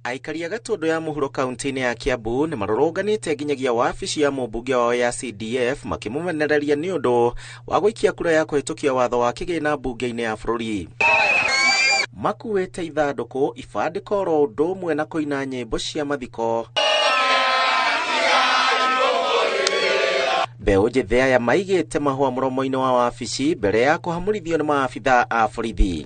Aikari a Gatũndũ ya mũhuro kaunti-inĩ ya Kiambu nĩ marũrũnganĩte nginyagia wabici ya mũmbunge wao ya CDF makĩmũmenereria nĩ ũndũ wa gũikia kura ya kũhĩtũkia watho wa kĩgĩna mbunge-inĩ ya bũrũri. Makuĩte ithandũkũ, ibandĩko oro ũndũ ũmwe na kũina nyĩmbo cia mathiko. Mbeũ njĩthĩ aya maigĩte mahũa mũromo-inĩ wa wabici mbere ya kũhamũrithio nĩ maabithaa a borithi.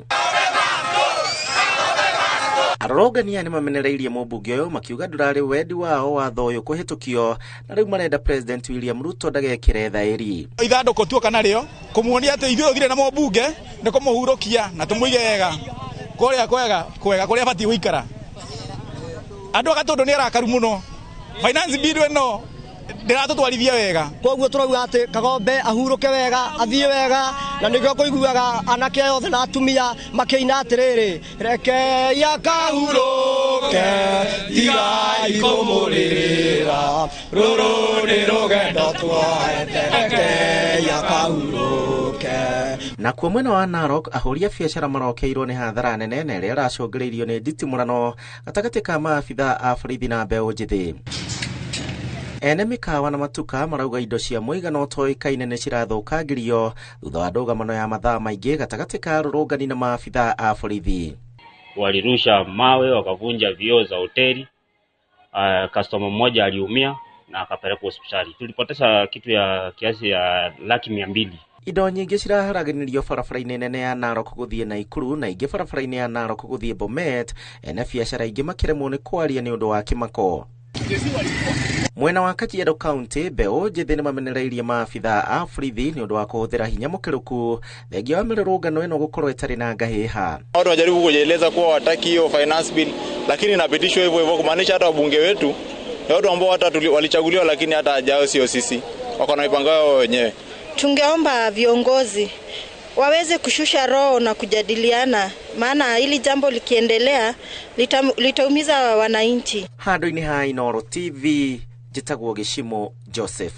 Arũrũngani aya nĩmamenereirie mũmbunge ũyũ makiuga ndũrarĩ wendi wao watho ũyũ kũhĩtũkio na rĩu marenda President William Ruto ndagekĩre thaĩri. Ithandũkũ tuoka narĩo kũmuonia atĩ ithuĩ tũthire na mũmbunge nĩ kũmũhurũkia na tũmũige wega kũrĩa kwega kwega kũrĩa abatiĩ gũikara. Andũ a Gatũndũ nĩ arakaru mũno, finance bill ĩno ndĩratũtwarithia wega. Koguo tũrauga atĩ Kagombe ahurũke wega, athiĩ wega, na nĩkĩo kũiguaga anake aya othe na atumia makĩina atĩrĩrĩ, rekei akahurũke, tigai kũmũrĩrĩra, rũrũ nĩ rũgendo tuoete, rekei akahurũke. Nakuo mwena wa Narok, ahũri a biacara marokeirwo nĩ hathara nene na ĩrĩa ĩracũngĩrĩirio nĩ nditimũrano gatagatĩ ka maabithaa a borithi na mbeũ njĩthĩ. Ene mĩkawa na matuka marauga indo cia mũigana ũtoĩkaine nĩ cirathũkangirio thutha wa ndũgamano ya mathaa maingĩ gatagatĩ ka arũrũngani na maabithaa a borithi. Walirusha mawe wakavunja vioo za hoteli. Customer mmoja aliumia na akapelekwa hospitali. Tulipoteza kitu ya kiasi ya 200,000. Indo nyingĩ ciraharaganĩrio barabara-inĩ nene ya Narok gũthiĩ Naikuru na ingĩ barabara-inĩ ya Narok gũthiĩ Bomet. Ene biacara ingĩ makĩremwo nĩ kwaria nĩ ũndũ wa kĩmako. Mwena wa Kajiado County, mbeũ njĩthĩ nĩmamenereirie maabithaa a borithi nĩ ũndũ wa kũhũthĩra hinya mũkĩrũku thengia wa mĩrũrũngano ĩno gũkorwo ĩtarĩ na ngahĩha. Watu wajaribu kujieleza kuwa wataki hiyo finance bill, lakini inapitishwa hivyo hivyo, kumaanisha hata wabunge wetu ni watu ambao hata walichaguliwa, lakini hata hajao sio sisi, wako na mipango yao wenyewe. Tungeomba viongozi waweze kushusha roho na kujadiliana, maana hili jambo likiendelea litaumiza wananchi. Handũ-inĩ ha Inooro TV, njĩtagwo Gĩcimo Joseph.